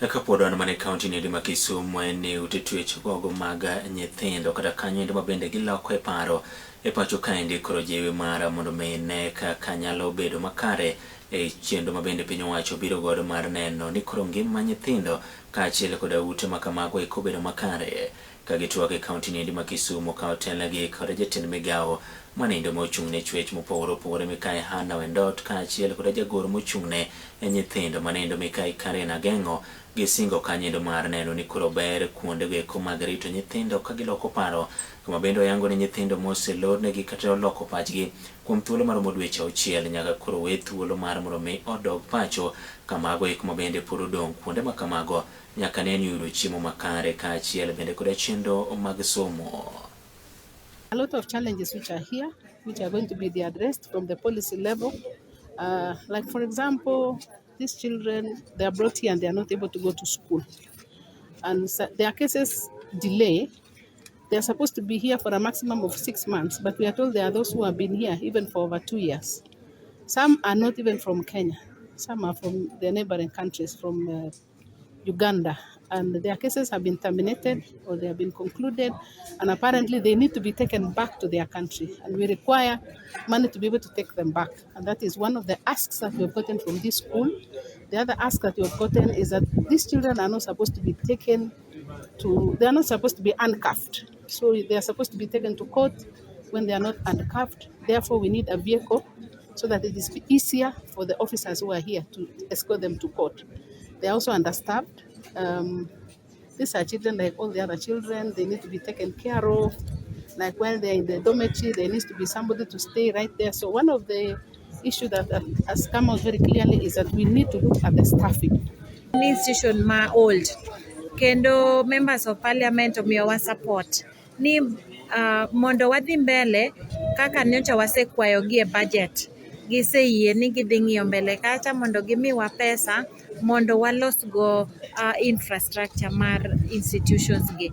Kapod wan mana e kaunti niendi ma Kisumu, en ni ute twech gogo mag nyithindo kata kanyo endo ma bende giloko e paro e pacho kaendi koro jiwi mar mondo mi ne kaka nyalo bedo makare e chenro ma bende piny owacho biro godo mar neno ni koro ngima nyithindo kaachiel koda ute ma kamago eko bedo makare. Ka gitwak e kaunti niendi ma Kisumu ka otelnegi kod jatend migawo manindo mochung' ne chwech mopogore opogore Mikai Hannah Wendot kaachiel koda jagoro mochung' ne nyithindo manindo Mikai Karen Ageng'o, gisingo kanyoendo mar neno ni koro ber kuondego eko mag rito nyithindo ka giloko paro kama bende oyango ni nyithindo moselornegi kata oloko pachgi kuom thuolo maromo dweche 6 nyaka koro we thuolo mar mondo mi odog pacho kamago eko ma bende pod odong' kuonde ma kamago nyaka ne ni yudo chiemo makare kaachiel bende koda chenro mag somo. A lot of challenges which are here, which are going to be addressed from the policy level. Like, for example, these children, they are brought here and they are not able to go to school. And so their cases delay. They are supposed to be here for a maximum of 6 months, but we are told there are those who have been here even for over 2 years. Some are not even from Kenya. Some are from the neighboring countries, from Uganda. And their cases have been terminated or they have been concluded, and apparently they need to be taken back to their country. And we require money to be able to take them back. And that is one of the asks that we have gotten from this school. The other ask that we have gotten is that these children are not supposed to be taken to, they are not supposed to be handcuffed. So they are supposed to be taken to court when they are not handcuffed. Therefore, we need a vehicle so that it is easier for the officers who are here to escort them to court. They are also understaffed. These are children like all the other children. They need to be taken care of. Like while they're in the dormitory, there needs to be somebody to stay right there. So one of the issues that has come out very clearly is that we need to look at the staffing. Ni institution ma old kendo members of parliament omiyowa support ni mondo wadhi mbele kaka nyocha wasekwayogi e budget. Giseyie ni gidhi ng'iyo mbele kacha mondo gimiwa pesa mondo walosgo infrastructure mar institutions gi.